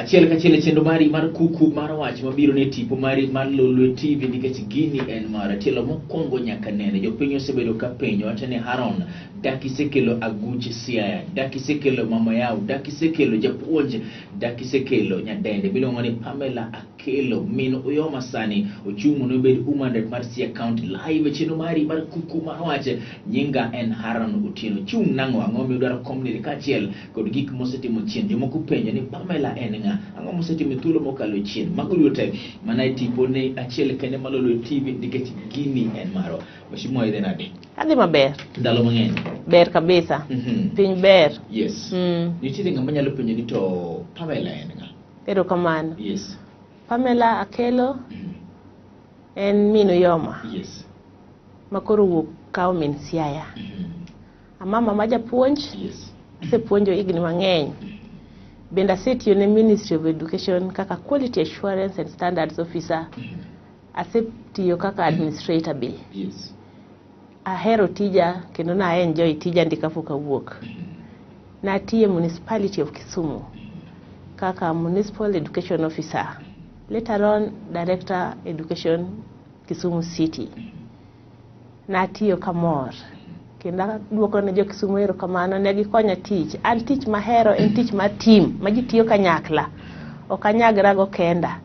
Achiel kachiel e chenro mari mar kuku mar wach mabiro ne tipo mari mar Lolwe TV nikech gini en mara. Tielo mokwongo nyaka nene. Jopiny osebedo ka penjo wacho ni Haron, dak isekelo aguch Siaya, dak isekelo mama yao, dak isekelo japuonj, dak isekelo nyadende miluongo ni Pamela Akelo min Uyoma sani ochung' mondo obed woman rep mar Siaya County live e chenro mari mar kuku mar wach. Nyinga en Haron Otieno. Chung' nang'o? Ang'o miyo udwaro komni kaachiel kod gik mosetimo chien? Jomoko penjo ni Pamela en ng'a? Ang'o mosetimo e thuolo mokalo chien? Mago duto te mana e tipo ne achiel kende mar Lolwe TV nikech gini en marwa. Mheshimiwa idhi nade? Adhi maber. Ndalo mang'eny. Ber kabisa. Piny ber. Yes. Nitiere ng'ama nyalo penjo ni to Pamela en ng'a? Erokamano. Yes. Pamela Akelo en min Uyoma. Yes. Ma koro wuok kawo min Siaya. Amama ma japuonj. Yes. Asepuonjo higni mang'eny. Bende asetiyo ne Ministry of Education kaka Quality Assurance and Standards Officer. Asetiyo kaka administrator be. Yes. Ahero tija kendo na enjoy tija ndi kapok awuok. Natiyo e Municipality of Kisumu kaka Municipal Education Officer. Later on, Director Education Kisumu City. Natiyo kamor. Kendo aduoko ne jo Kisumu erokamano, ne gikonya tich. An tich mahero en tich mar team, ma ji tiyo kanyakla. Ok anyagra go kenda.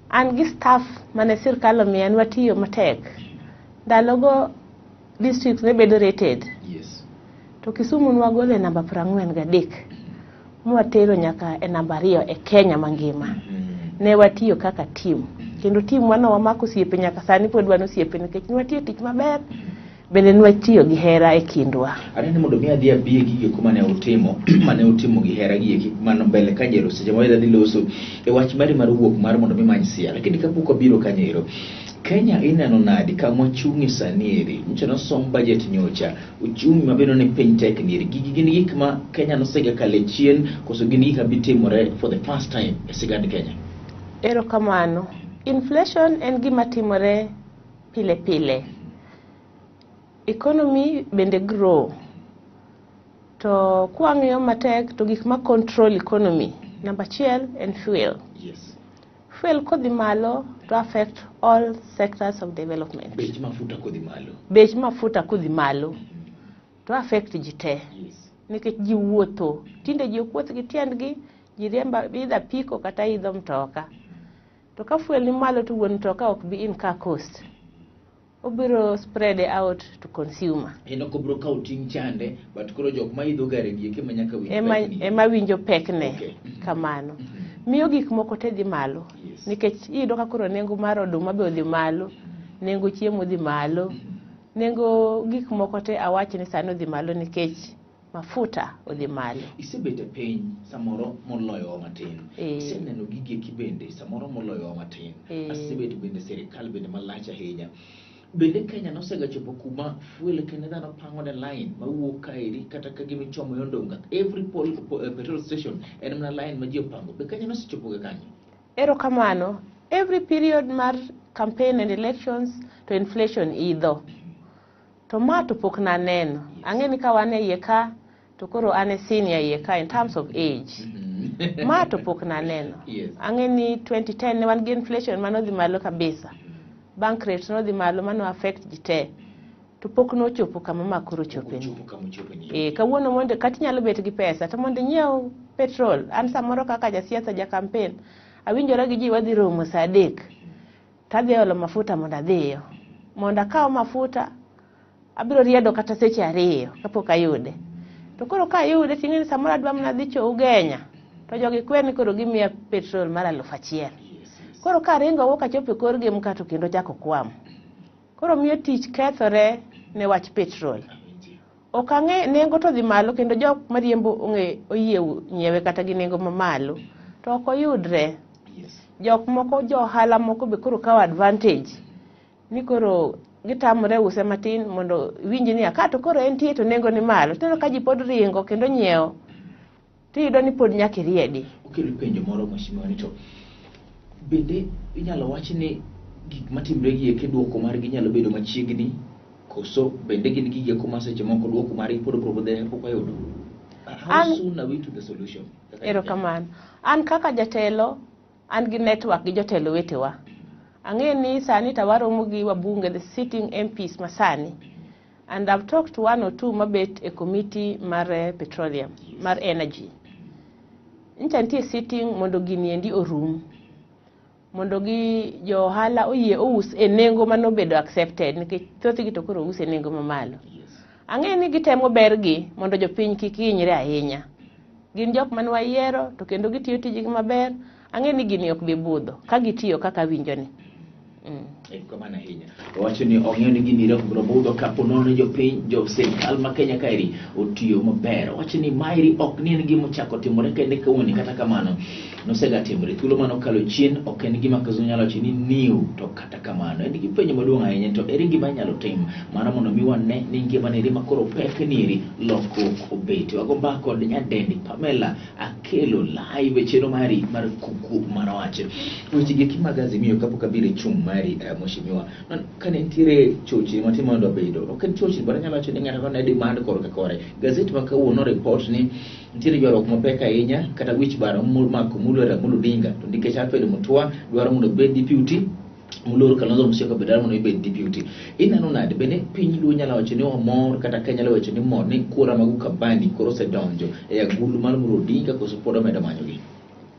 An gi staff mane sirkal omiya ne watiyo matek. Ndalogo district ne bedo rated. Yes. To Kisumu nwagolo e namba 43 mwatero nyaka e namba 2 e Kenya mangima. Ne watiyo kaka team. Kendo team wano wamako osiepe nyaka sani pod wan osiepe nikech ne watiyo tich maber. Bende ne watiyo gi hera e kindwa. Aneno mondo mi adhi abi e gigo eko mane utimo mane utimo gi hera gi eki mano mbele kanyo ero seche ma adhi loso e wach mari mar wuok mar mondo mi many Siaya. Lakini kapok wabiro kanyo ero, Kenya ineno nadi kama wachung'e sani eri? Nyocha nosom budget nyocha, uchumi mabiro ni piny tek ni eri. Gigi gin gik ma Kenya nosega kale chien koso gin gik mabitimore for the first time e sigand Kenya? Erokamano. Inflation en gima timore pile pile. Economy bende grow. To kwang'iyo matek to gik ma control economy, namba achiel en fuel. Yes. Fuel kodhi malo to affect all sectors of development. Bech mafuta kodhi malo. Bech mafuta kodhi malo to affect ji te. Yes. Nikech ji wuotho. Tinde ji ok wuoth gi tiendgi, ji riembo idho apiko kata idho mtoka. To ka fuel ni malo to wuon mtoka ok bi incur cost. Obiro spread out to consumer. En ok obiro kawo ting' chande, but koro jok ma idho gari gi eki ema nyaka winj pekni. Ema winjo pekne. Okay. Kamano. Miyo gik moko te dhi malo. Yes. Nikech iyudo ka koro nengo mar oduma be odhi malo, nengo chiemo odhi malo, nengo gik moko te awach ni sani odhi malo nikech mafuta odhi malo. Isebet e piny samoro moloyowa matin. Iseneno gigi eki bende samoro moloyowa matin. Asebet bende sirikal bende malach ahinya. Bende Kenya nosega chopo kuma fuel kende dhano pango ne line mawuok kaeri kata ka gima ichomo yo Ndonga. Every petrol station en mana line ma ji opango. Be Kenya nosechopo ga kanyo? Erokamano. Every period mar campaign and elections to inflation idho. To ma to pok naneno. Ang'e ni ka wan e iye ka to koro an e senior iye ka in terms of age. Ma to pok naneno. Yes. Ang'e ni 2010 ne wan gi inflation mane odhi malo kabisa. Bank rate nodhi malo mano affect ji te. To pok nochopo kama ma koro chope ni. Ochopo kama ochope ni. Kawuono mondo kata inyalo bet gi pesa to mondo inyiew petrol. An samoro kaka jasiasa ja campaign awinjora gi ji wadhi romo saa 3. Tadhi olo mafuta mondo adhiyo. Mondo akaw mafuta abiro riedo kata seche 2 kapok ayude. To koro ka ayude ting'e ni samoro adwa mana dhi chow Ugenya. To jogi kwer ni koro gimiya petrol mar 1000. Koro ka aringo awuok achopo e kor gem ka to kendo chako kwam. Koro miyo tich kethore ne wach petrol. Ok ang'e nengo to dhi malo kendo jok mariembo ong'e oyie nyiewe kata gi nengo mamalo. To ok oyudre. Yes. Jok moko jo ohala moko be koro kawo advantage ni koro gitamore use matin mondo winj ni ka to koro entie to nengo ni malo. Tineno ka ji pod ringo kendo nyiewo. Tiyudo ni pod nyaka iriedi. Okelo penjo moro mheshimiwa ni to bende inyalo wach ni gik matimre gi eki duoko margi nyalo bedo machiegni koso bende gin gigi eko ma seche moko duoko margi pod obiro dhi pok wayudo? But how An- soon are we to the solution? Kaka Erokamano. An kaka jatelo, an gi network gi jotelo wetewa. Ang'e ni sani to waromo gi wabunge, the sitting MPs masani. And I've talked to one or two mabet e committee mar petroleum, mar energy. Ncha nitie sitting mondo gini endi orum. Mondo gi jo ohala oyie ous e nengo manobedo accepted nikech thothgi to koro use e nengo mamalo. Ang'e ni gitemo bergi mondo jopiny kik hinyre ahinya. Gin jok mane wayiero to kendo gitiyo tijgi maber. Ang'e ni gini ok bi budho ka gitiyo kaka awinjo ni. Erokamano ahinya. Owacho ni ong'eyo ni gini ok biro budho kapo nono jopiny jo sirkal ma Kenya kaeri otiyo maber. Owacho ni maeri ok ni en gima ochako timore kende kawuono kata kamano nosega timore thuolo mane okalo chien ok en gima kazungu nyalo wacho ni new to kata kamano en gi penjo maduong' ahinya to ere gima inyalo tim mano mondo mi wane ni ngima neri ma koro pek nieri lokruok obete. Wago mbaka kod nyadendi Pamela Akelo live e chenro mari mar kuku mar wach. Weche gi eki mag Azimio kapok abiro e chung' mari mheshimiwa. Kane nitiere chochni matin mondo obedo. Ok en chochni but anyalo wacho ni ng'ato ne demand korka kore. Gazet ma kawuono report ni nitiere ywaruok mapek ahinya kata wich bar mako Muluor Amolo Odinga to nikech Alfred Mutua dwaro mondo obed deputy Muluor Kalonzo Musyoka be dwaro mondo obed deputy. Ineno nade bende piny Luo nyalo wacho ni omor kata Kenya nyalo wacho ni mor ni kura mag Ukambani koro osedonjo e agulu mar Muluor Odinga koso pod omedo manyogi?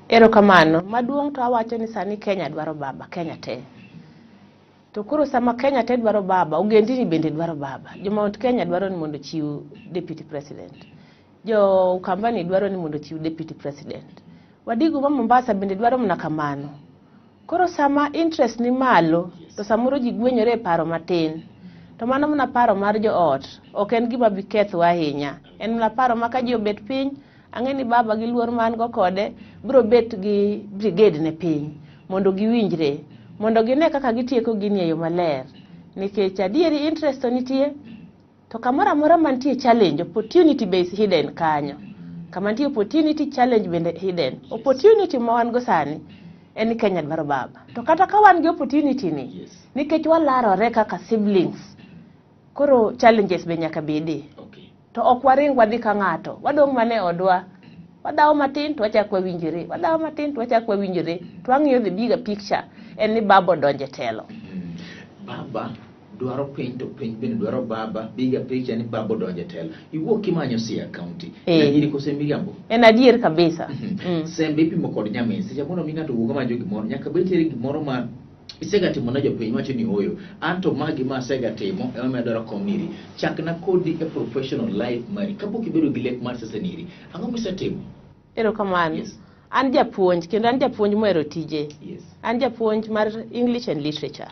Erokamano. Maduong' to awacho ni sani Kenya dwaro baba, Kenya te. To koro sama Kenya te dwaro baba, ogendini bende dwaro baba. Jo Mount Kenya dwaro ni mondo ochiw deputy president. Jo Ukambani dwaro ni mondo ochiw deputy president. Wadigu ma Mombasa bende dwaro mana kamano. Koro sama interest ni malo, to samoro ji gwenyore e paro matin. To mano mana paro mar joot, ok en gima bi kethowa ahinya. En mana paro ma ka ji obet piny, ang'e ni baba gi luor ma an go kode, biro bet gi brigade ne piny, mondo giwinjre, mondo gine kaka gitieko gini e yo maler. Nikech adieri interest to nitie, to kamoro amora mantie challenge, opportunity be is hidden kanyo. Kama nitie opportunity, challenge bende hidden. Opportunity ma wan go sani, en ni Kenya dwaro baba. To kata ka wan gi opportunity ni, nikech walarore kaka siblings, koro challenges be nyaka bede. To ok waring wadhi ka ng'ato, wadong' mana e odwa. Wadhawo matin to wachak wawinjore, wadhawo matin to wachak wawinjore. To wang'iyo the bigger picture, en ni baba odonjo e telo. Baba dwaro piny to piny bende dwaro baba, bigger picture ni baba odonjo e telo. Iwuok kimanyo Siaya County. Adieri kose miriambo? En adier kabisa. Sembe ipimo kod nyamin. Seche mondo mi ng'ato wuog omanyo gimoro, nyaka bed nitiere gimoro ma isega timo ne jopiny wacho ni ooyo. An to magi ma asega timo ema omiyo adwaro kom niri. Chakna kodi e professional life mari kapok ibedo gi lek mar siasa niri. Ang'o misetimo? Erokamano. An japuonj kendo an japuonj mohero tije. An japuonj mar English and Literature.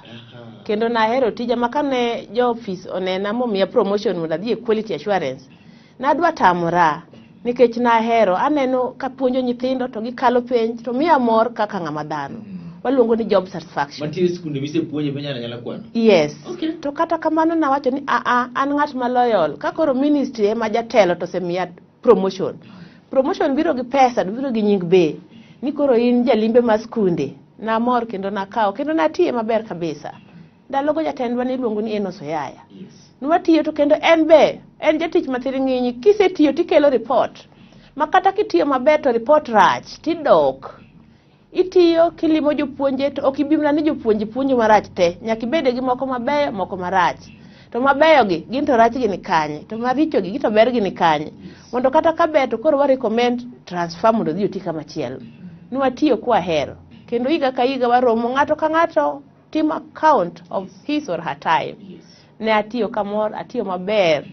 Kendo nahero tija ma kane jo ofis onena momiya promotion mondo adhi e quality assurance, nadwa tamora nikech nahero aneno kapuonjo nyithindo to gikalo penj to miya mor kaka ng'ama dhano. Waluongo ni job satisfaction. Mantiere skunde misepuonje minyalo anyala kwano? Yes. To kata kamano nawacho ni aa an ng'at ma loyal. Ka koro ministry ema jatelo to osemiya promotion. Promotion biro gi pesa, to biro gi nying be. Ni koro in jalimbe mar skunde. Namor kendo nakawo kendo natiye maber kabisa. Ndalogo jatendwa niluongo ni Enos Oyaya. Nwatiyo to kendo en be en jatich mathiring'inyi. Kisetiyo tikelo report. Ma kata kitiyo maber to report rach tidok. Itiyo kilimo jopuonje to ok ibi mana ni jopuonje puonjo marach te. Nyaka ibede gi moko mabeyo, moko marach. To mabeyo gi, gin to rachgi ni kanye? To maricho gi, gin to bergi ni kanye? Mondo kata ka ber to koro wa recommend transfer mondo odhi oti kama chielo. Nwatiyo kwahero. Kendo higa ka higa waromo ng'ato ka ng'ato timo account of his or her time. Ne atiyo kamor, atiyo maber.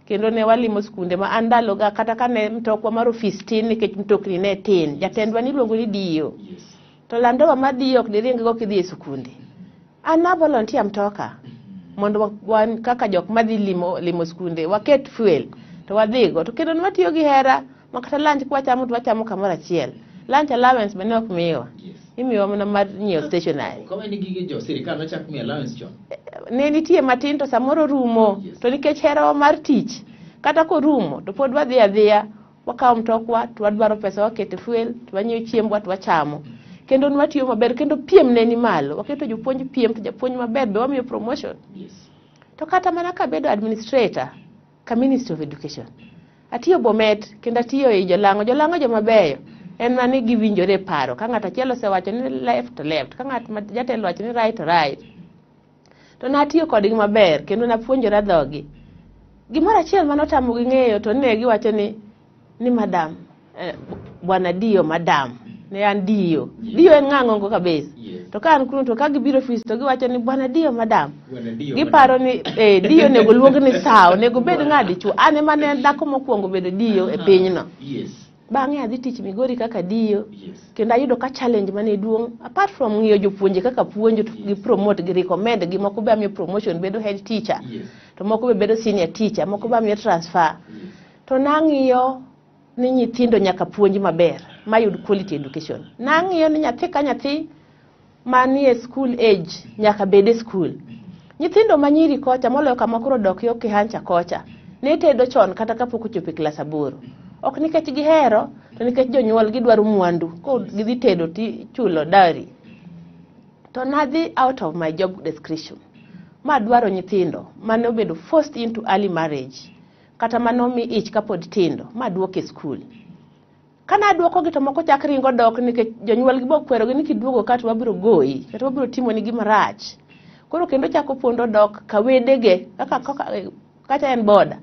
Kendo ne walimo skunde ma an ndaloga kata kane mtokwa mar ofis tin nikech mtokni ne tin. Jatendwa niluongo ni Dio. To Land Rover mar Dio ok diring go kidhi e skunde. An na volunteer mtoka mondo wan kaka jok madhi limo skunde waket fuel to wadhigo. To kendo ne watiyo gi hera ma kata lunch kwachamo to wachamo kamoro achiel. Lunch allowance be ne ok miwa. Imiwa mana mar nyiewo stationery. Kama ni gige jo sirikal nochak miyo allowance chon. Ne nitie matin to samoro rumo. To nikech herawa mar tich, kata korumo to pod wadhi adhiya, wakawo mtokwa to wadwaro pesa waketo fuel to wanyiewo chiembwa to wachamo. Kendo nwatiyo maber kendo piem ne ni malo. Waketo jopuonj piem to japuonj maber be wamiyo promotion. To kata mana kabedo administrator ka Ministry of Education. Atiyo Bomet kendo atiyo ei Jolang'o. Jolang'o joma beyo. En mana ni giwinjore e paro. Ka ng'ato achiel osewacho ni left to left. Ka ng'at ma jatelo owacho ni right to right. To natiyo kodgi maber kendo napuonjora dhogi. Gimoro achiel mane otamogi ng'eyo to ne giwacho ni ni madam bwana Dio madam ne an Dio. Dio en ng'a ng'ongo kabisa. Yes. To ka an kuno to ka gibiro ofis to giwacho ni bwana Dio madam. Bwana Dio Giparo ni Dio onego luong ni sawa, onego bed ng'a dichuo. An ema ne en dhako mokwongo bedo Dio e pinyno. Yes. Bang'e adhi tich Migori kaka Dio. Yes. Kendo ayudo ka challenge mane duong' apart from ng'iyo jopuonje kaka puonjo to gi promote gi recommend gi moko be amiyo promotion bedo head teacher. Yes. To moko be bedo senior teacher, moko be amiyo transfer. Yes. To nang'iyo ni nyithindo nyaka puonj maber mayud quality education. Nang'iyo ni nyathi ka nyathi manie school age nyaka bed e school. Nyithindo manyiri kocha moloyo kama koro dok yo Kehancha kocha ne tedo chon kata kapok ochopo e klas 8. Ok nikech gihero to nikech jonyuol gidwaro mwandu ko gidhi tedo tichulo dowry. To nadhi out of my job description ma dwaro nyithindo mane obedo forced into early marriage kata mane omi ich kapod tindo ma duok e school. Kana aduokogi to moko chak ringo dok nikech jonyuolgi bo kwerogi ni kiduogo ka to wabiro goyi kata wabiro timoni gima rach. Koro kendo chako pondo dok ka wedege kaka kata en boda.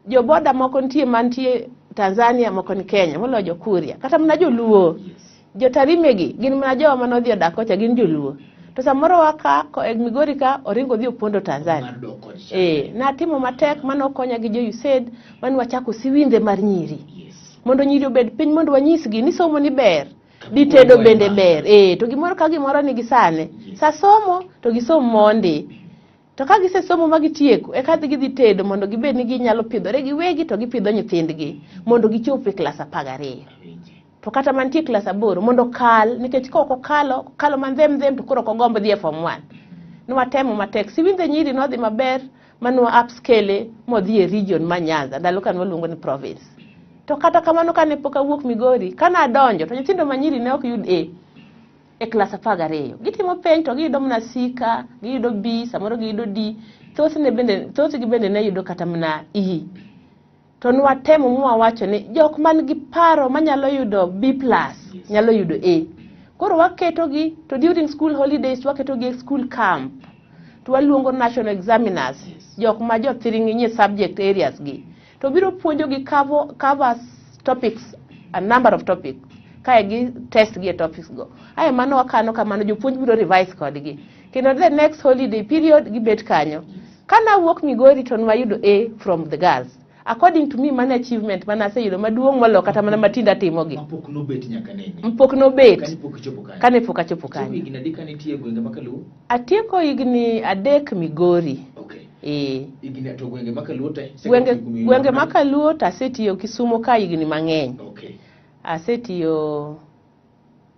Jo boda moko nitie mantie Tanzania moko ni Kenya moloyo jo Kuria kata mana joluo. Yes. Jo Tarime gi gin mana jowa mane odhi odak kocha gin joluo. To samoro waka e Migori ka oringo odhi opondo Tanzania. Mar dok kod cha. Natimo matek mane okonya gi jo USAID mane wachako siwinde mar nyiri. Yes. Mondo nyiri obed piny mondo wanyisgi ni somo ni ber. Kama Di tedo koro bende ema. ber. To gimoro ka gimoro nigi sane. Yes. Sa somo to gisom mondi. To ka gisesomo ma gitieko, eka dhi gidhi tedo mondo gibed ni ginyalo pidhore giwegi to gipidho nyithindgi mondo gichop e klas 12. Awinji. To kata mantie klas 8 mondo okal, nikech ka ok okalo, okalo mandhem dhem to koro ok ogomb dhi e form 1. Nwatemo matek. Siwindhe nyiri nodhi maber manwa upscale modhi e region ma Nyanza, ndalo ka nwaluongo ni province. To kata kamano kane pok awuok Migori, kane adonjo to nyithindo manyiri ne ok yud A e klas 12. Gitimo penj to giyudo mana C ka, giyudo B, samoro giyudo D. Thothgi bende ne yudo kata mana E. To nwatemo mwawacho ni jok man gi paro manyalo yudo B plus, Yes. nyalo yudo A. Koro waketogi, to during school holidays waketogi e school camp. To waluongo national examiners, Yes. jok ma jothiring'inyi e subject areas gi. To biro puonjogi covers topics, a number of topics. Kae gi test gi e topics go. Ae mano wakano kamano, jopuonj biro revise kodgi. Kendo the next holiday period gibet kanyo. Kana awuok Migori to nwayudo A from the girls. According to me, mano achievement mane aseyudo maduong' moloyo kata mana matindo atimogi. Mapok nobet nyaka nene. Pok nobet. Kane pok ichopo kanyo. Kane pok achopo Atieko kanyo. higni adi kane itiyo e gwenge ma Kaluo? Atieko higni 3 Migori. Okay. Higni to gwenge ma Kaluo te? Gwenge ma Kaluo to asetiyo Kisumo ka higni mang'eny. Okay. Asetiyo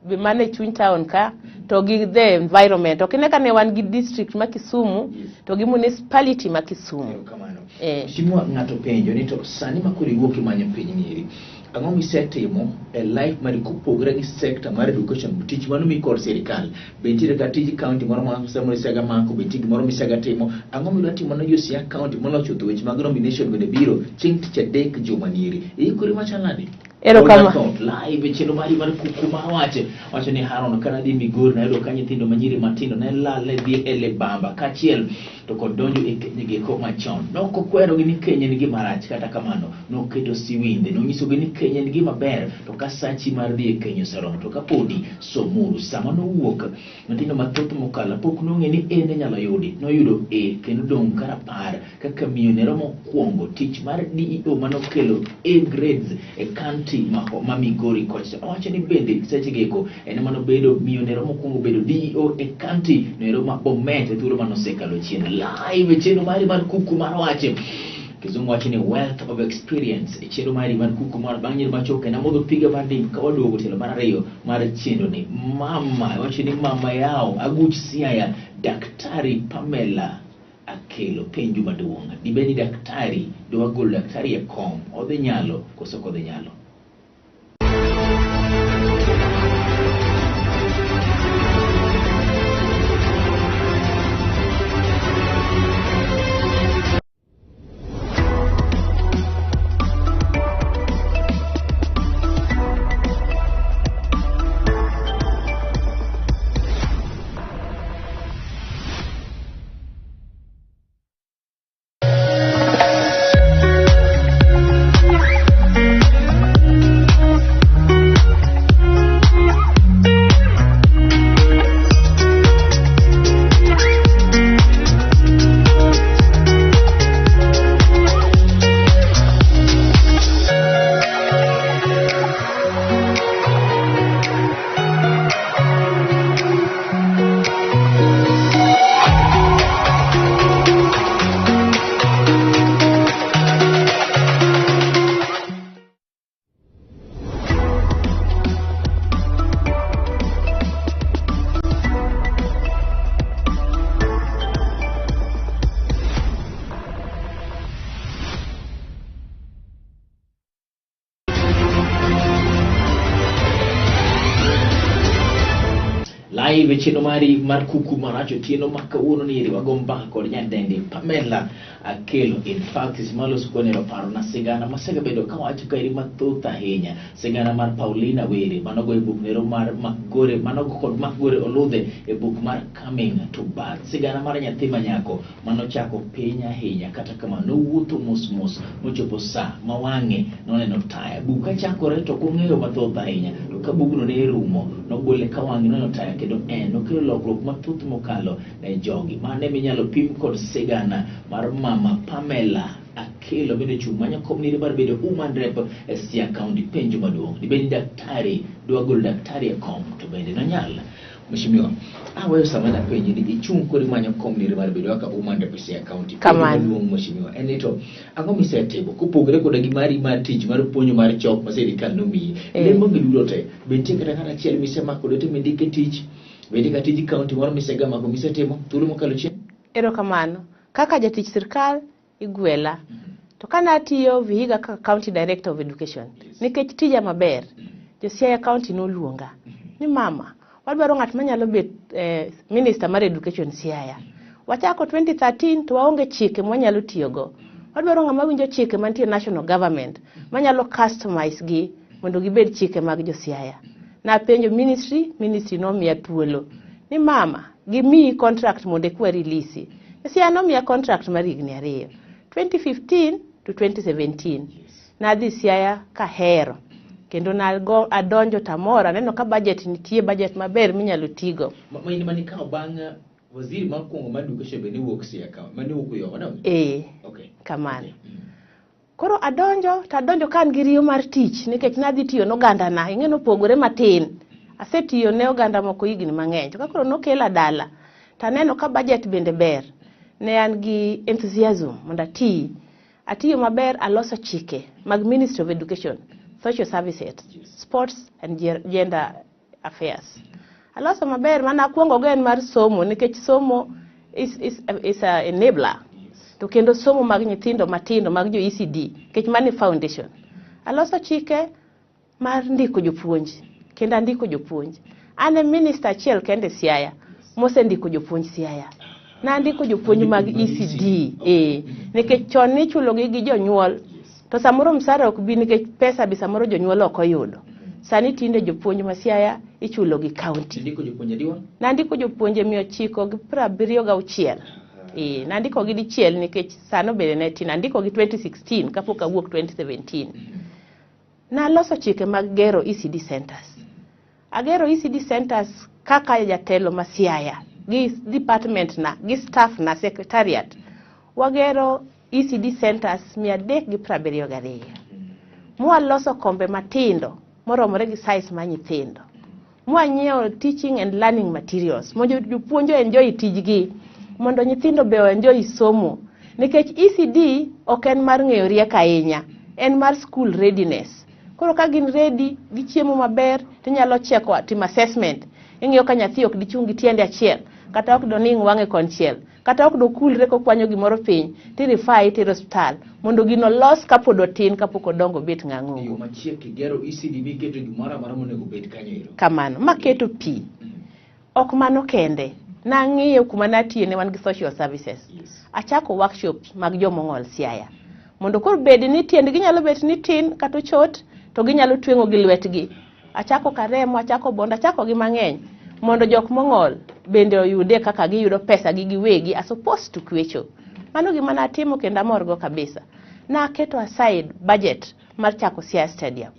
be mana e chuny town ka to gi the environment. Ok ine ka ne wan gi district ma Kisumu Yes. to gi municipality ma Kisumu. Erokamano. Mheshimiwa, ng'ato penjo ni to sani ma koro iwuok imanyo piny nieri, ang'o misetimo e life mari kopogore gi sector mar education, tich mano mi kod sirikal, be nitiere kata tij county moro ma samoro isega mako, be nitie gimoro misega timo, ang'o midwa timo ne jo Siaya county moloyo chutho weche mag nomination bende biro chieng' tich adek juma nieri, iikori machal nade? Erokamano. Live e chenro mari mar kuku mar wache wacho ni Haron kana dhi Migori nayudo ka nyithindo manyiri matindo ne lal ne dhi e Lebamba kaachiel to kod donjo e keny giko machon. Nok okwerogi ni keny en gima rach, kata kamano noketo siwinde, nonyisogi ni keny en gima ber to ka sachi mar dhi e keny oseromo to kapodi somuru. Sama nowuok nyithindo mathoth mokalo pok nong'e ni A ne nyalo yudi, noyudo A kendo dong' kar apar kaka miyo nero mokwongo tich mar DEO manokelo A grades e county ma Migori kocha. Owacho ni bende seche geko en manobedo miyo nero mokwongo bedo DEO e county nero ma Bomet e thuolo manosekalo chien. Live e chenro mari mar kuku mar wache. Kizungu wacho ni wealth of experience e chenro mari mar kuku mar bang' nyiri machok kendo amodho piga mar dim ka waduogo tielo mar ariyo mar chenro ni. Mama wacho ni mama yao aguch Siaya Daktari Pamela Akelo penjo maduong'. Dibed ni daktari dwa golo daktari e kom, odhi nyalo koso ok odhi nyalo? Live e chenro mari mar kuku marach otieno ma kawuono ni eri wago mbaka kod nyadendi Pamela Akelo. In fact, Simalo Sukonero parona sigana masegabedo kawacho kaeri mathoth ahinya. Sigana mar Paulina Were manogo e buk nero mar Makgore manogo kod Makgore Oludhe e buk mar Coming to Birth. Sigana mar nyathi manyako manochako piny ahinya kata kamano nowuotho mos mos mochopo sa ma wang'e noneno taya. Buk kachakore to ok ong'eyo mathoth ahinya to ka bugno ne rumo nogole ka wang'e noneno taya kendo en nokelo lokruok mathoth mokalo ne jogi. Mano ema inyalo pim kod sigana mar mama Pamela Akelo bende ochung' manyo kom nire mar bedo woman rep e Siaya County. Penjo maduong' dibed ni daktari dwa golo daktari e kom to bende nonyal? Mheshimiwa, aweyo sama napenji ni ichung' koro imanyo kom nire mar bedo kaka woman rep e Siaya County. Penjo Kamano. maduong' mheshimiwa en ni to ang'o misetimo kopogore koda gi mari mar tich mar puonjo mar chok ma sirikal nomiyi? Lemo gi duto te, be nitie kata ng'at achiel misemako lwete mindike tich? Bende ka tij county moro misegamako misetimo thuolo mokalo chien? Erokamano. Kaka jatich sirkal, igwela. To ka natiyo Vihiga kaka County Director of Education, nikech tija maber, jo Siaya County noluonga ni mama, wadwaro ng'at manyalo bet minister mar education Siaya. Wachako 2013 to waonge chike mwanyalo tiyogo. Wadwaro ng'ama winjo chike mantie national government, manyalo customize gi mondo gibed chike mag jo Siaya. Napenjo ministry, ministry nomiya thuolo ni mama, gimiyi contract mondo eka release. Siaya nomiya contract mar higni 2, 2015 to 2017. Nadhi Siaya kahero kendo nago adonjo tamor aneno ka budget nitie, budget maber minyalo tigo. Ma in manikawo bang' waziri mokwongo mar education be ne wuok Siaya County, mane wuok Uyoma, no? Ee, Okay. kamano. Koro adonjo to adonjo ka an gi riyo mar tich nikech nadhi tiyo ne ogandana, ing'e nopogore matin. Asetiyo ne oganda moko higni mang'eny to ka koro nokela dala to aneno ka budget bende ber. Ne an gi enthusiasm mondo ati. Atiyo maber aloso chike mag Ministry of Education, Social Services, Sports and Gender Affairs. Aloso maber mana akwongo go en mar somo nikech somo is a enabler. To kendo somo mag nyithindo matindo mag jo ECD nikech mano e foundation. Aloso chike mar ndiko jopuonj kendo andiko jopuonj. An e minister achiel kende e Siaya mosendiko jopuonj Siaya. Nandiko jopuonj mag ECD nikech chon nichulogi gi jonyuol to samoro msara ok bi nikech pesa be samoro jonyuol ok oyudo. Sani tinde jopuonj ma Siaya ichulo gi county. Ndiko jopuonj adiwa? Nandiko jopuonje 976. Nandiko gi dichiel nikech sano bende ne tin. Andiko gi 2016 kapok awuok 2017. Naloso chike mag gero ECD centers. Agero ECD centers kaka jatelo ma Siaya gi department na gi staff na secretariat. Wagero ECD centers 372. Mwaloso kombe matindo moromore gi size mar nyithindo. Mwanyiewo teaching and learning materials mondo jopuonj enjoy tijgi, mondo nyithindo be enjoy somo. Nikech ECD ok en mar ng'eyo rieko ahinya, en mar school readiness. Koro ka gin ready, gichiemo maber, tinyalo cheko timo assessment. Ing'iyo ka nyathi ok dichung' gi tiende achiel, kata ok doning' wang'e konchiel, kata ok dokulre kokwanyo gimoro piny, ti refer itere osiptal mondo gino los kapod otin kapok odongo obet ng'ang'ongo. Yo machiek igero ECD miketo gimoro amora monego obed kanyo ero. Kamano, maketo pi. Ok mano kende, nang'iyo kuma natiye ne wan gi social services. Achako workshop mag jomong'ol Siaya. Mondo koro bed ni tiendgi nyalo bet ni tin kata ochot, to ginyalo tweng'o gi lwetgi. Achako Karemo, achako Bondo, achako gi mang'eny. Mondo jok mong'ol bende oyude kaka giyudo pesa gi giwegi as opposed to kwecho. Mano gima natimo kendo amorgo kabisa. Naketo aside budget mar chako Siaya Stadium.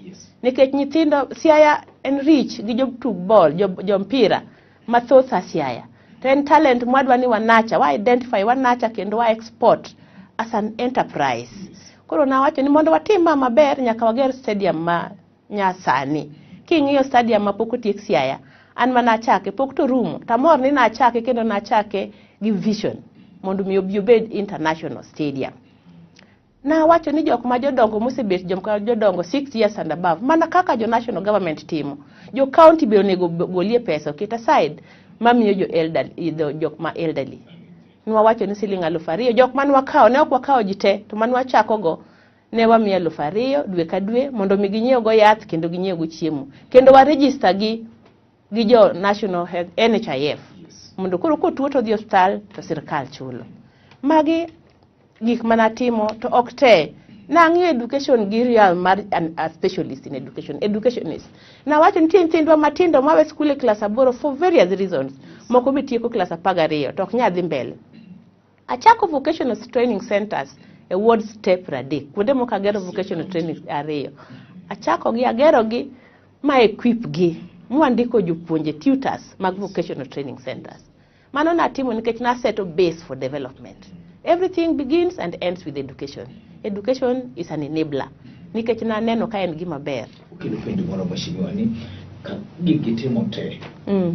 Nikech nyithindo Siaya en rich gi jotug ball, jo mpira mathoth a Siaya. To en talent mwadwa ni wanacha, wa identify, wanacha kendo wa export as an enterprise. Koro nawacho ni mondo watim ma maber nyaka wager stadium ma nyasani. King'iyo stadium ma pok otiek Siaya, an mana achake, pok to rumo. Tamor ni nachake kendo nachake gi vision mondo mi obi obed international stadium. Nawacho ni jok ma jodongo mosebet jok ma jodongo 6 years and above, mana kaka jo national government timo, jo county be onego golie pesa oket aside mamiyo jo elderly, jok ma elderly. Nwawacho ni siling 2000, jok mane wakawo, ne ok wakawo ji te, to mane wachako go ne wamiyo 2000 dwe ka dwe mondo mi ginyiew go yath kendo ginyiew go chiemo. Kendo wa register gi gi jo National Health NHIF mondo koro kotuo to odhi osiptal to sirkal chulo. Magi gik manatimo to ok te. Nang'iyo education gi real mar an, a specialist in education, educationist. Nawacho nitie nyithindwa matindo mawe skul e klas 8 for various reasons. Moko be tieko klas 12 to ok nyal dhi mbele. Achako vocational training centers e ward step 30. Kuonde moko agero vocational training 2. Achako gi agero gi ma equip gi mwandiko jopuonje tutors mag vocational training centers. Mano natimo nikech naseto base for development. Everything begins and ends with education. Education is an enabler. Nikech naneno ka en gima ber. Okelo penjo moro mheshimiwa ni ka gigi timo te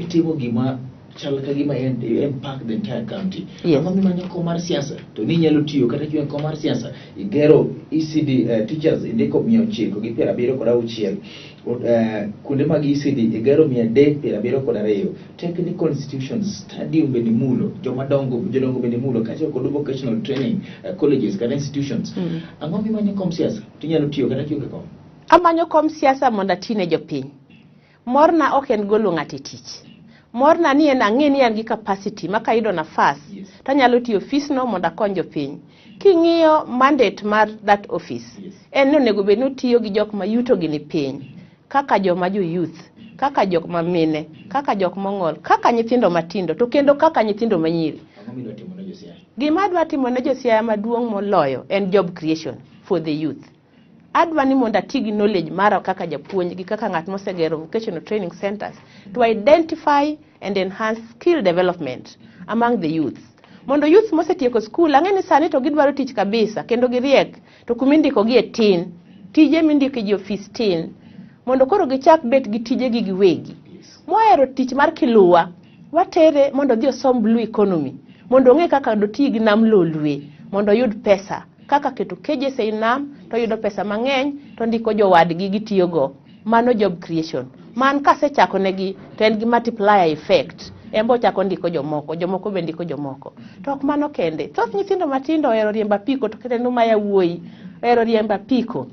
itimo gima chal ka gima en impact the entire county. Yes. Ang'o mimanyo kom mar siasa to ni inyalo tiyo kata kiwe kom mar siasa igero ECD teachers indiko 976 kuonde mag ECD igero 372 technical institutions stadium bende imulo joma dongo jodongo bende imulo kaachiel kod vocational training colleges kata institutions. Ang'o mimanyo kom siasa to inyalo tiyo kata kionge kom? Amanyo kom siasa mondo atine jopiny. Morna ok en golo ng'ato e tich. Morna ni en ang'e ni an gi capacity ma kayudo nafas tanyalo tiyo ofisno mondo akony jopiny. King'iyo mandate mar that office, en ni onego bed ni otiyo gi jok ma yuto gi ni piny, kaka joma jo youth, kaka jok ma mine, kaka jok mong'ol, kaka nyithindo matindo, to kendo kaka nyithindo manyiri. Ang'o midwa timo ne jo Siaya? Gima adwa timo ne jo Siaya maduong' moloyo en job creation for the youth. Adwa ni mondo ati gi knowledge mara kaka japuonj gi kaka ng'at mosegero vocational training centers to identify and enhance skill development among the youth. Mondo youth mosetieko skul, ang'e ni sani to gidwaro tich kabisa kendo giriek, to kumindiko gi e tin, tije mindiko e ji ofis tin, mondo koro gichak bet gi tijegi giwegi. Mohero tich mar kiluwa, watere mondo odhi osom blue economy, mondo ong'e kaka doti gi nam lolwe, mondo oyud pesa. Kaka keto cages ei nam, to oyudo pesa mang'eny, to ndiko jowadgi gitiyogo. Mano job creation. Man kasechako negi, to en gi multiplier effect. En be ochako ndiko jomoko, jomoko be ndiko jomoko. To ok mano kende. Thoth nyithindo matindo ohero riembo apiko, to kendo ma yawuoyi ohero riembo apiko.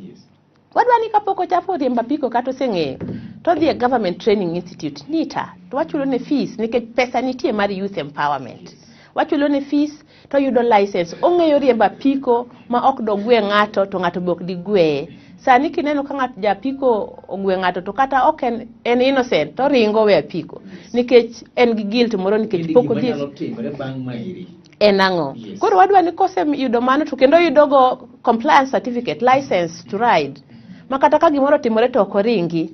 Wadwa ni kapok ochako riembo apiko kata oseng'eyo, to odhi e Government Training Institute, NITA, to wachulo ne fees nikech pesa nitie mar youth empowerment. Wachulo ne fees to oyudo license, ong'eyo riembo apiko ma ok dogwe ng'ato to ng'ato be ok digweye. Sani kineno ka ng'at ja apiko ogwe ng'ato to kata ok en, en innocent to oringo owe apiko nikech en gi guilt moro nikech pok odhi nyalo timore bang' maeri. En ang'o? Koro wadwa ni koseyudo mano to kendo oyudo go compliance certificate, license to ride, ma kata ka gimoro otimore to ok oringi.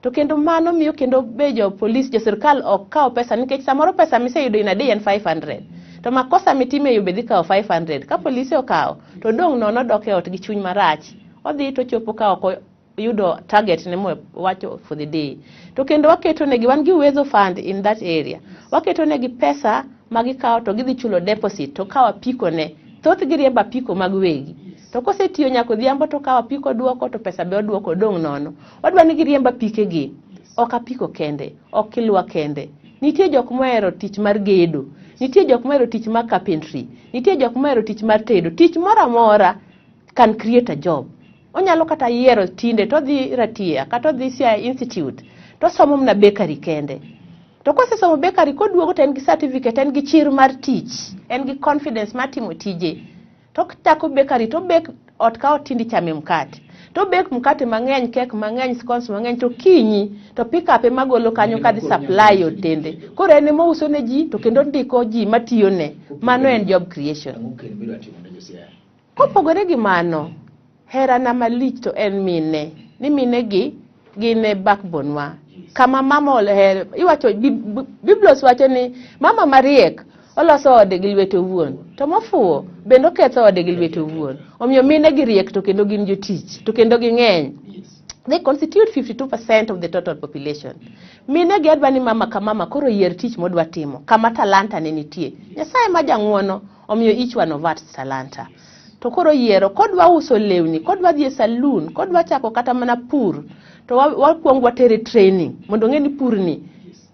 To kendo mano miyo kendo be jo polis, jo sirkal ok kaw pesa nikech samoro pesa miseyudo in a day en 500. To makosa mitimo e yo be dhi kawo 500. Ka polise okawo, to dong' nono dok e ot gi chuny marach. Odhi to chopo ka ok oyudo target ne mowacho for the day. To kendo waketo negi, wan gi Uwezo Fund in that area. Waketo negi pesa ma gikawo to gidhi chulo deposit to kawo apiko ne. Thoth gi riembo apiko mag wegi. To kosetiyo nyaka odhiambo to kawo apiko duoko to pesa be oduoko dong' nono. Wadwa ni giriemb apike gi. Ok apiko kende, ok kilwa kende. Nitie jok mohero tich mar gedo, nitie jok mohero tich mar carpentry, nitie jok mohero tich mar tedo. Tich moro amora can create a job. Onyalo kata yiero tinde to odhi Ratia kata odhi Siaya Institute to osomo mana bakery kende. To kosesomo bakery koduogo to en gi certificate, en gi chir mar tich, en gi confidence mar timo tije. To chako bakery to bake ot ka ot tinde ichame mkate. To bake mkate mang'eny, cake mang'eny, scones mang'eny to kinyi to pick up ema golo kanyo kadhi supply otende. Koro en ema ouso ne ji to kendo ondiko ji matiyo ne. Mano en job creation. Ang'o kendo midwa timo ne jo Siaya? Kopogore gi mano, herana malich to en mine. Ni mine gi gin e backbone wa. Kama mama oher, iwacho, Biblos wacho ni mama mariek oloso ode gi lwete owuon, to mofuwo bende oketho ode gi lwete owuon. Omiyo mine gi riek to kendo gin jotich, to kendo ging'eny. They constitute 52% of the total population. Mine gi adwa ni mama ka mama koro yier tich modwa timo, kama talanta ne nitie. Nyasaye ma jang'uono omiyo each one of us talanta. To koro yiero, kodwa uso lewni, kodwa dhi e saloon, kodwa chako kata mana pur, to wakwong watere training mondo ong'e ni pur ni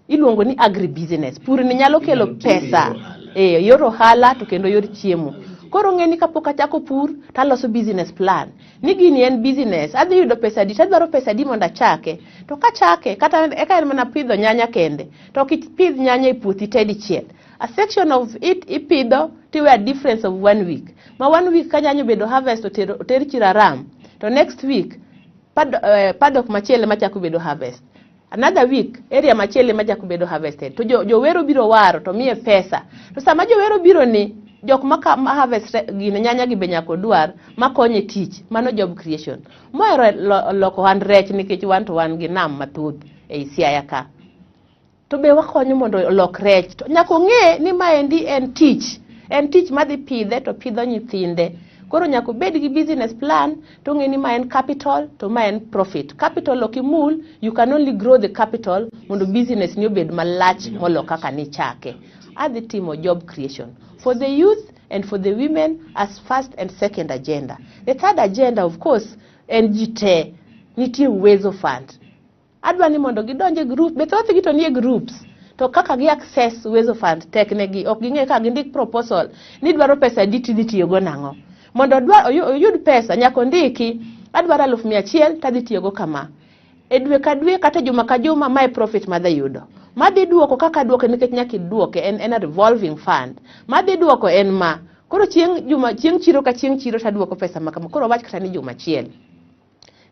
iluongo ni agribusiness. Pur ni nyalo kelo pesa e yor ohala to kendo yor chiemo. Koro ng'e ni kapok achako pur to aloso business plan ni gini en business, adhi yudo pesa adi, tadwaro pesa adi mondo achake. To kachake, kata eka en mana pidho nyanya kende, to ok ipidh nyanya e puothi te dichiel. A section of it ipidho tiwe a difference of one week. Ma one week ka nyanya obedo harvest oter chiro Aram, to next week paddock machielo ema chako bedo harvest. Another week area machielo ema chako bedo harvested. To jowero biro waro to miye pesa. To sama jowero biro ni, jok ma harvest gine nyanya gi be nyaka odwar makonye tich, mano job creation. Mohero loko ohand rech nikech wan to wan gi nam mathoth ei Siaya ka. To be wakonyo mondo olok rech. To nyaka ong'e ni maendi en tich. En tich madhi pidhe to pidho nyithinde. Koro nyaka obed gi business plan to ong'e ni ma en capital to ma en profit. Capital ok imul, you can only grow the capital mondo business ni obed malach molo kaka nichake. Adhi timo job creation for the youth and for the women as first and second agenda. The third agenda, of course, en ji te. Nitie Uwezo Fund. Adwa ni mondo gidonj e group, be thothgi to nie groups. To kaka gi access Uwezo Fund tek negi, ok ging'e ka gindik proposal ni dwaro pesa adi tidhi tiyogo nang'o. Mondo oyud pesa nyaka ondiki, adwaro 100,000 tadhi tiyogo kama. E dwe ka dwe kata juma ka juma mae profit madhi yudo. Madhi duoko kaka duoke nikech nyaka iduoke, en a revolving fund. Madhi duoko en ma. Koro chieng' juma, chieng' chiro ka chieng' chiro taduoko pesa ma kama. Koro wach kata ni juma achiel.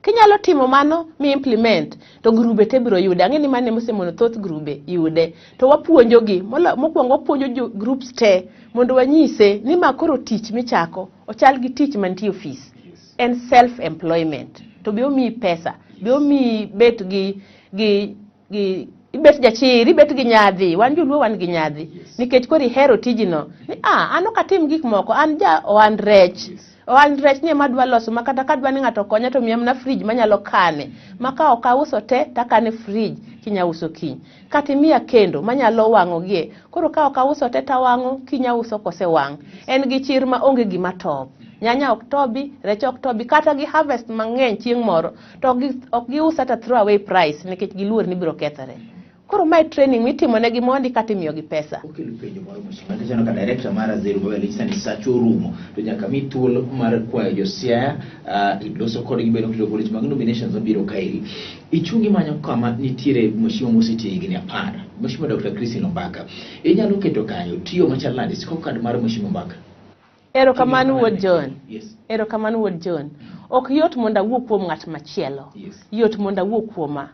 Kinyalo timo mano mi implement to grube te biro yude. Ang'e ni mano ema osemono thoth grube yude. To wapuonjogi, mokwongo wapuonjo jo groups te mondo wanyise ni ma koro tich michako ochal gi tich mantie ofis. En self employment. To be omiyi pesa, be omiyi bet gi ibet jachir, ibet gi nyadhi. Wan joluo wan gi nyadhi. Nikech koro ihero tijino. Ni an ok atim gik moko, an ja ohand rech. Ohand rech ni ema adwa loso ma kata kadwa ni ng'ato okonya to miya mana fridge manyalo kane. Ma ka ok auso te takane fridge kinya uso kiny. Kata imiya kendo manyalo wang'o gie. Koro ka ok auso te tawang'o, kiny auso kosewang'. En gi chir ma onge gima top. Nyanya ok tobi, rech ok tobi, kata gi harvest mang'eny chieng' moro to ok gius at a throw away price nikech giluor ni biro kethore. Koro mae training mitimo negi mondi kata imiyogi pesa. Okelo penjo moro mheshimiwa, nikech aneno ka director mara Zerubabel nyisa ni sacha orumo to nyaka mi thuolo mar kwayo jo Siaya loso kodgi bedo kod weche mag nominations mabiro kaeri. Ichung' imanyo kama nitiere mheshimiwa mosetiyo higni 10, Mheshimiwa Dr. Christine Ombaka. Inyalo keto kanyo tiyo machal nade scorecard mar Mheshimiwa Ombaka? Erokamano wuod John. Yes. Erokamano wuod John. Ok yot mondo awuo kuom ng'at machielo. Yot mondo awuo kuoma.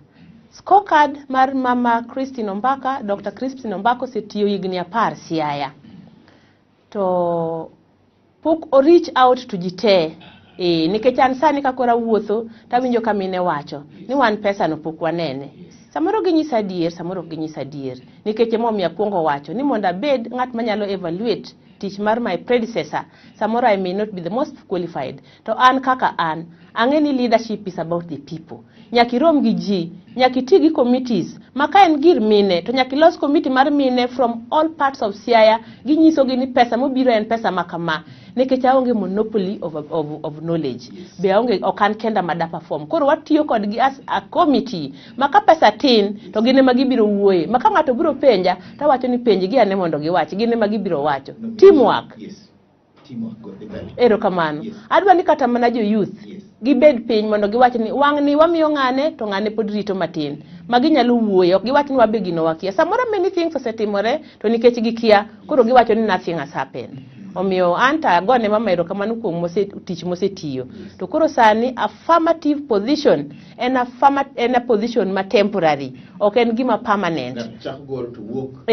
Scorecard mar Mama Christine Ombaka, Dr. Christine Ombaka osetiyo higni 10 Siaya. To pok o reach out to ji te. Nikech an sani ka koro awuotho tawinjo ka mine wacho ni wan pesa no pok wanene. Samoro ginyisa adier, samoro ok ginyisa adier. Nikech emomiyo akwongo wacho ni mondo abed ng'at manyalo evaluate tich mar my predecessor, samoro I may not be the most qualified. To an kaka an, ang'e ni leadership is about the people. Nyaka irom gi ji, nyaka iti gi committees. Ma ka en gir mine, to nyaka ilos committee mar mine from all parts of Siaya, ginyisogi ni pesa mobiro en pesa ma kama. Nikech aonge monopoly of knowledge. Be aonge, ok an kenda ma da perform. Koro watiyo kodgi as a committee. Ma ka pesa tin, to gin ema gibiro wuoye. Ma ka ng'ato biro penja, tawacho ni penj gi ane mondo giwach. Gin ema gibiro wacho. Teamwork. Teamwork go dhi mbele. Erokamano. Adwa ni kata mana jo youth gibed piny mondo giwach ni wang' ni wamiyo ng'ane to ng'ane pod rito matin. Ma ginyalo wuoye, ok giwach ni wabe gino wakia. Samoro many things osetimore to nikech gikia, koro giwacho ni nothing has happened. Omiyo an to agone mama erokamano kuom tich mosetiyo. To koro sani affirmative position en en a position ma temporary, ok en gima permanent. Chako godo to wuok.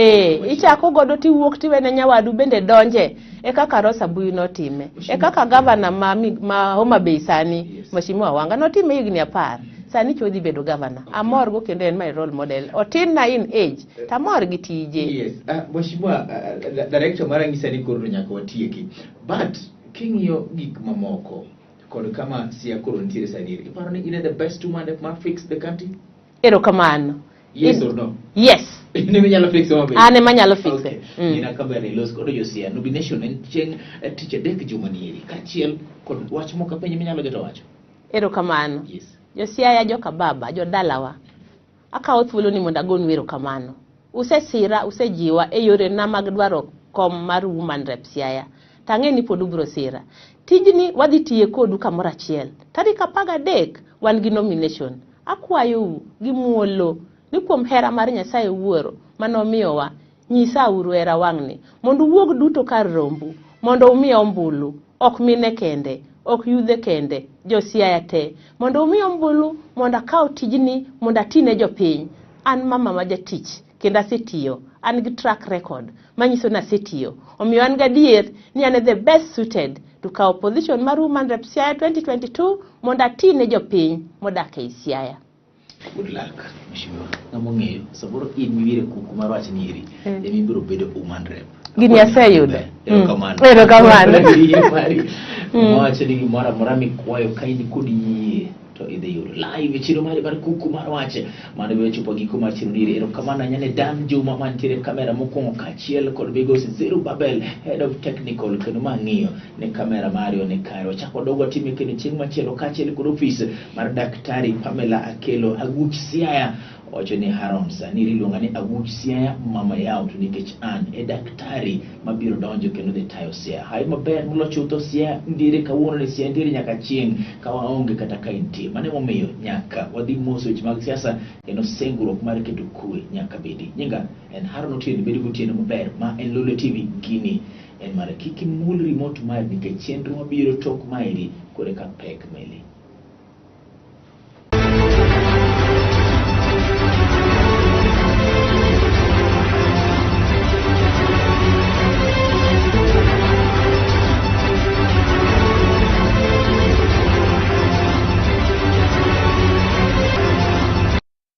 Ichako godo tiwuok tiwene nyawadu bende donje. E kaka Rosa Buyu notime. E kaka gavana ma Homa Bay sani, Mheshimiwa Wanga notime higni 10. Sani chodhi bedo gavana. Amor go kendo en my role model. Otin na in age, tamor gi tije. Yes. Mheshimiwa, director mara nyisa ni koro nyaka watieki. But king'iyo gik mamoko kod kama Siaya koro nitiere sani, iparo ni in the best woman ma fix the country? Erokamano. Yes or no? Yes. In ema inyalo fix Homa Bay? An ema anyalo fixe. Okay. Nina Kabere los kod jo Siaya. Nomination en chieng' tich adek juma ni eri. Kaachiel kod wach moko penj minyalo geto wacho. Erokamano. Yes. Jo Siaya, joka baba, jo dalawa. Akawo thuolo ni mondo agonu erokamano. Usesira, usejiwa e yorena mag dwaro kom mar Woman Rep Siaya. To ang'e ni pod ubiro sira. Tijni wadhi tiye kodu kamoro achiel. Tarik 13 wan gi nomination. Akwayou gi muolo ni kuom hera mar Nyasaye Wuoro manomiyowa, nyisauru hera wang'ni mondo uwuog duto kar rombu mondo umiya ombulu, ok mine kende, ok yudhe kende, jo Siaya te, mondo umiya ombulu mondo akaw tijni mondo atine jopiny. An mama ma jatich kendo asetiyo, an gi track record manyiso ni asetiyo. Omiyo an gadier ni an e the best suited to kawo position mar Woman Rep Siaya 2022 mondo atine jopiny modak ei Siaya. Good luck, mheshimiwa. Ng'ama ong'eyo, samoro in miwire kuku mar wach ni eri, ema ibiro bedo woman rep. Gini aseyudo. Erokamano. Erokamano. Mari. Mawacho ni gimoro amora mikwayo ka in kod yie to idhi yudo live e chiro mari mar kuku mar wach. Mano biro chopo giko mar chiro niri. Erokamano ahinya ne Dan Juma mantiere e kamera mokwongo kaachiel kod migosi Zerubabel, head of technical, kendo ma ng'iyo ne kamera mari one kare. Wachako wadog watime kendo chieng' machielo kaachiel kod ofis mar Daktari Pamela Akelo Aguch Siaya. Owacho ni Haron sani iluonga ni Aguch Siaya mama yaw to nikech an e daktari mabiro donjo kendo dhi tayo Siaya. Hawi maber molo chutho Siaya ndire kawuono ni Siaya ndire nyaka chieng' ka waonge kata ka intie. Mano emomiyo nyaka wadhi mos weche mag siasa kendo singruok mar keto kwe nyaka bedi. Nyinga en Haron Otieno, bed gotieno maber. Ma en Lolwe TV, gini en mara kik imul remote mari nikech chenro mabiro tok maeri koro eka pek meli.